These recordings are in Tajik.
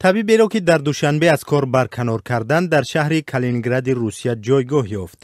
Табиберо, ки дар Душанбе аз кор барканор карданд, дар шаҳри Калинингради Русия ҷойгоҳ ёфт.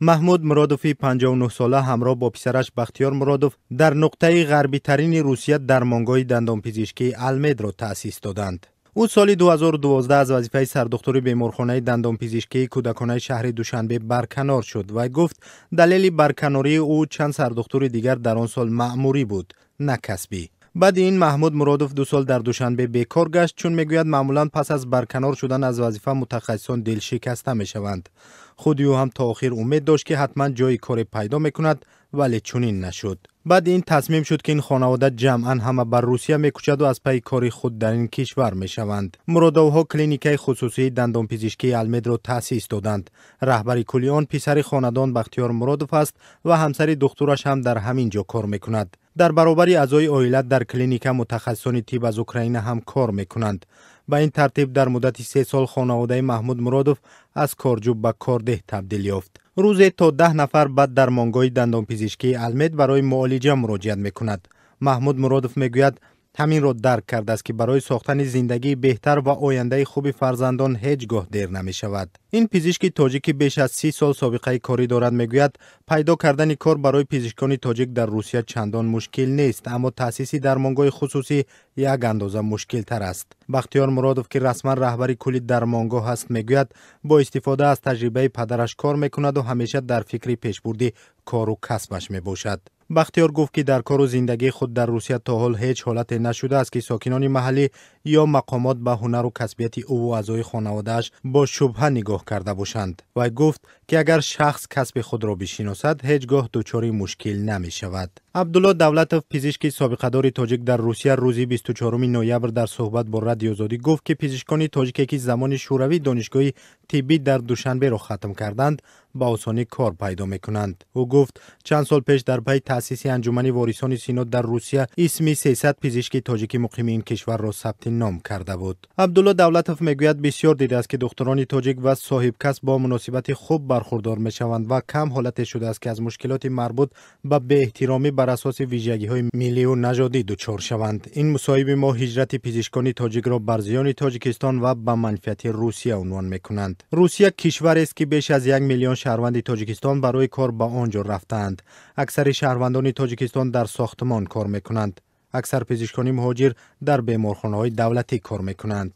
Маҳмуд Муродови 59сола ҳамроҳ бо писараш Бахтиёр Муродов дар нуқтаи ғарбитарини Русия дармонгоҳи дандонпизишкии Алмедро таъсис доданд. Ӯ соли 2012 аз вазифаи сардухтури беморхонаи дандонпизишкии кӯдаконаи шаҳри Душанбе барканор шуд ва гуфт, далели барканории ӯ чанд сардухтури дигар дар он сол маъмурӣ буд, на касбӣ. Баъди ин Маҳмуд Муродов 2 сол дар Душанбе бекор гашт, чун мегӯяд, маъмулан пас аз барканор шудан аз вазифа мутахассисон дилшикаста мешаванд. Худи ӯ ҳам то охир умед дошт, ки ҳатман ҷойи коре пайдо мекунад, вале чунин нашуд. Баъди ин тасмим шуд, ки ин хонавода ҷамъан ҳама ба Русия мекӯчаду аз пайи кори худ дар ин кишвар мешаванд. Муродовҳо клиникаи хусусии дандонпизишкии Алмедро таъсис доданд. Раҳбари кулли он писари хонадон Бахтиёр Муродов аст ва ҳамсари духтураш ҳам дар ҳамин ҷо кор мекунад. Дар баробари аъзои оила дар клиника мутахассисони тиб аз Украина ҳам кор мекунанд. Ба ин тартиб дар муддати 3 сол хонаводаи Маҳмуд Муродов аз корҷӯ ба кордеҳ табдил ёфт. Рӯзе то 10 нафар ба дармонгоҳи дандонпизишкии Алмед барои муолиҷа муроҷиат мекунад. Маҳмуд Муродов мегӯяд, ҳаминро дарк кардааст, ки барои сохтани зиндагии беҳтар ва ояндаи хуби фарзандон ҳеҷ гоҳ дер намешавад. Ин пизишки тоҷик, ки беш аз 30 сол собиқаи корӣ дорад, мегӯяд, пайдо кардани кор барои пизишкони тоҷик дар Русия чандон мушкил нест, аммо таъсиси дармонгоҳи хусусӣ як андоза мушкилтар аст. Бахтиёр Муродов, ки расман раҳбари кулли дармонгоҳ аст, мегӯяд, бо истифода аз таҷрибаи падараш кор мекунаду ҳамеша дар фикри пешбурди кору касбаш мебошад. Бахтиёр гуфт, ки дар кору зиндагии худ дар Русия то ҳол ҳеҷ ҳолате нашудааст, ки сокинони маҳаллӣ ё мақомот ба ҳунару касбияти ӯву аъзои хонаводааш бо шубҳа нигоҳ карда бошанд. Вай гуфт, ки агар шахс касби худро бишиносад, ҳеҷ гоҳ дучори мушкил намешавад. Абдулло Давлатов, пизишки собиқадори тоҷик дар Русия, рӯзи 24 ноябр дар суҳбат бо Радиои Озодӣ гуфт, ки пизишкони тоҷике, ки замони Шӯравӣ донишгоҳи тиббӣ дар Душанберо хатм карданд, ба осонӣ кор пайдо мекунанд. Ӯ гуфт, чанд сол пеш дар пайи таъсиси анҷумани ворисони Сино дар Русия исми 300 пизишки тоҷики муқими ин кишварро сабти ном карда буд. Абдулло Давлатов мегӯяд, бисёр дидааст, ки духтурони тоҷик ва соҳибкасб бо муносибати хуб бархурдор мешаванд ва кам ҳолате шудааст, ки аз мушкилоти марбут ба беэҳтиромӣ бар асоси вижагиҳои миллию нажодӣ дучор шаванд. Ин мусоҳиби мо ҳиҷрати пизишкони тоҷикро бар зиёни Тоҷикистон ва ба манфиати Русия унвон мекунанд. Русия кишварест, ки беш аз 1 миллион шаҳрванди Тоҷикистон барои кор ба он ҷо рафтаанд. Аксари шаҳрвандони Тоҷикистон дар сохтмон кор мекунанд. Аксар пизишкони муҳоҷир дар беморхонаҳои давлатӣ кор мекунанд.